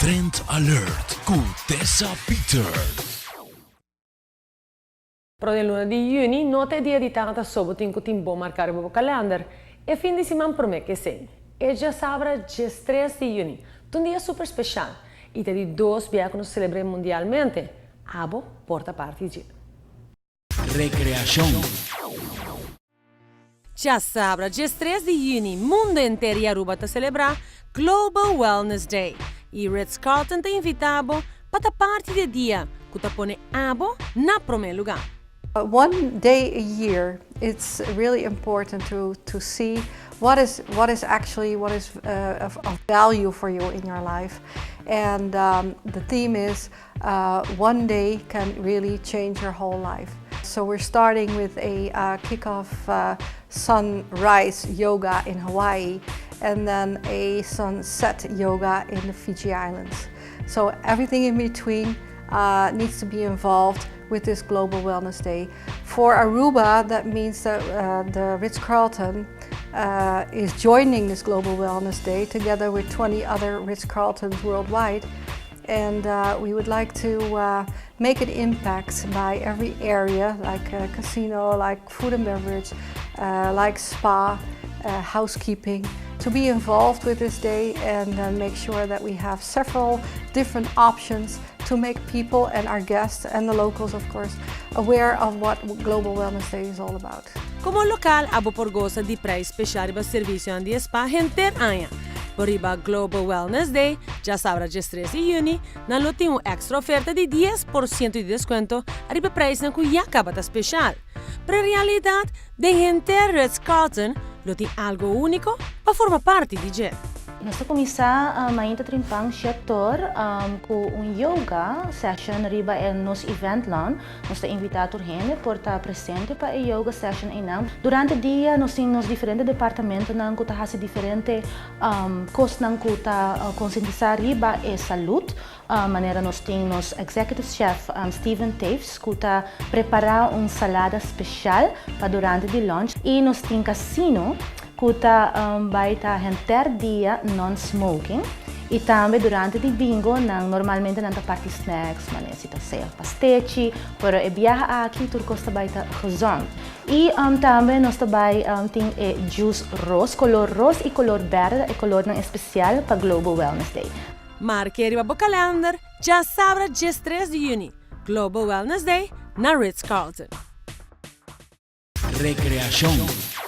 Trend Alert ku Tessa Peters. Pero den luna di yüni no ta e dia di tata so bo tin ku tin bon marká riba bo kalènder. E fin di siman promé ku esei, e djasabra 13 di yüni, ta un dia super speshal i ta di dos bia ku nos selebr'é mundialmente. Abo por ta parti dje. Rekreashon. Djasabra 13 di yüni mundo henter i Aruba ta selebrá Global Wellness Day i Ritz-Carlton ta invitá bo pa ta parti di e dia ku ta pone abo na promé lugá. One day a year it's really important to to see what is what is actually what is uh, of, of value for you in your life and um, the theme is uh, one day can really change your whole life. So we're starting with a uh, kickoff sunrise yoga in Hawaii and then a sunset yoga in the Fiji Islands. So everything in between needs to be involved with this Global Wellness Day. For Aruba, that means that the Ritz-Carlton is joining this Global Wellness Day together with 20 other Ritz-Carltons worldwide. And we would like to make an impact by every area, like casino, like food and beverage, like spa, housekeeping, to be involved with this day and make sure that we have several different options to make people and our guests and the locals, of course, aware of what Global Wellness Day is all about. Komo lokal abo por gosa di preis spesial riba servisio di spa henter aña. Pero riba Global Wellness Day, djasabra 13 di yüni, nan lo tin un èkstra oferta di 10% di deskuento riba preis ku ya kaba ta spesial. Pero en realidat, den henter Ritz-Carlton lo tin algu úniko pa forma parti di dje. Nos ta kuminsá mainta trempan 7'or ku un yoga session riba e nos event lawn. Nos ta invitá tur hende por ta presente pa e yoga session einan. Durante dia nos tin diferente departamentonan ku ta hasi diferente kosnan ku ta konsientisá riba e salú. Manera nos tin nos executive chef Steven Taves ku ta prepará un salada spesial pa durante di lunch i nos tin casino ku ta bai ta henter dia non-smoking i tambe durante di bingo nan normalmente nan ta parti snacks, manera si ta sea pastechi, pero e biaha aki tur kos ta bai ta gezond. I tambe nos ta bai tin e juice ros, kolor ros i kolor bèrdè, e kolornan spesial pa Global Wellness Day. Marka riba bo kalènder, djasabra 13 di yüni, Global Wellness Day na Ritz-Carlton. Rekreashon.